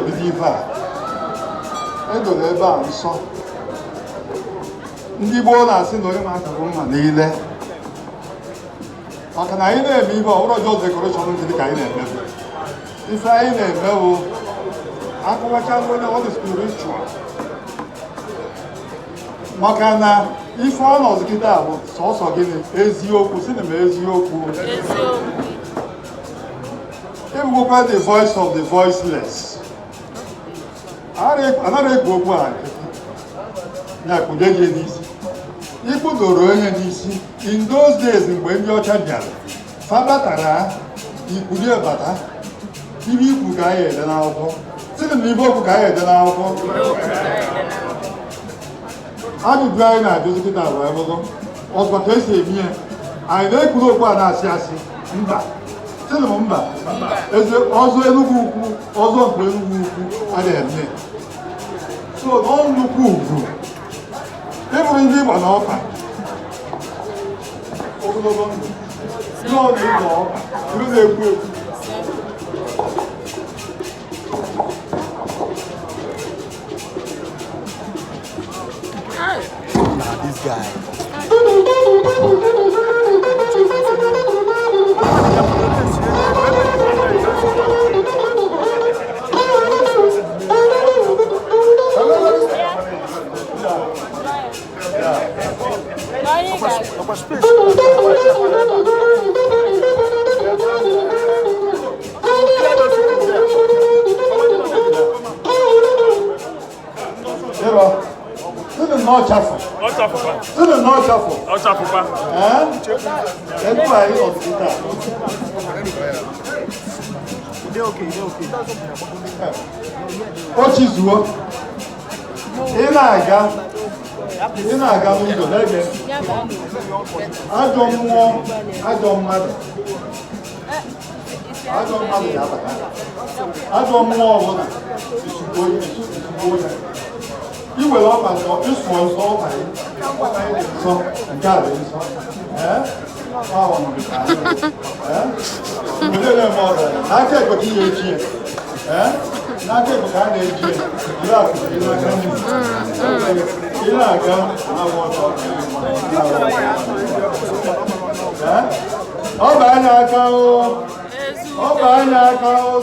ebido ife a, edoro ebe a nsọ. Ndị gboo na-asị na onye na-akagbu mma niile, maka na anyị na-eme ife ọhụrụ ọjọọ, decoration dị ka anyị na-eme ife anyị na-eme bụ akụwacha onye ọ dị spiritual, maka na ife ọ nọzi kịta bụ sọsọ gịnị? Eziokwu. Si na m eziokwu. Ebugokwa the voice of the voiceless. Anaghị ekwu okwu a nkịtị na-ekpude gị n'isi, ikpudoro onye n'isi. In those days, mgbe ndị ọcha bịara, fa batara ikwulie bata ibe ikwu ka anyị ede n'akwụkwọ. Sịrị m na ibe okwu ka anyị ede n'akwụkwọ. Ajụjụ anyị na-ajụzi kịta wee bụrụ ọzọ, ka esi eme ya, anyị na-ekwuru okwu a na-asị asị mba. Sịrị m mba. Eze ọzọ Enugwu Ukwu, ọzọ nke Enugwu Ukwu adịghị eme so na ọ nnukwu ugwu ịbụrụ ndị Igbo na ọkpa ogologo ndụ nọọ na ịgba ọkpa iru na-ekwu ekwu. Na this guy. Ịrọ sịnụ na ọ chafụ, sịnụ na ọ chafụ. Ọ chafụkwa. Ee, etu anyị nọ kịta, o chizuo. Ị na-aga, ị na-aga n'ụzọ na-ege ajọ mmụọ, ajọ mmadụ, ajọ mmadụ ga-abata. Ajọ mmụọ ọbụla isugbo isugbo ya, iwere ọkpa nsọ, ịsụọ nsọ ọkpa gị. Ọkpa gị dị nsọ, nke a dị nsọ. Ee, ọ ọnọdụ ka anyị. Ee, mgbe na-eme ọdara n'aka ekpe ka ihe echi ya. Ee, n'aka ekpe ka a na-eji ya jiri akụ gị n'aka nri. Ị na-aga na-agba ọtọ. Ee, ọ bụ anya aka o, ọ bụ anya aka o.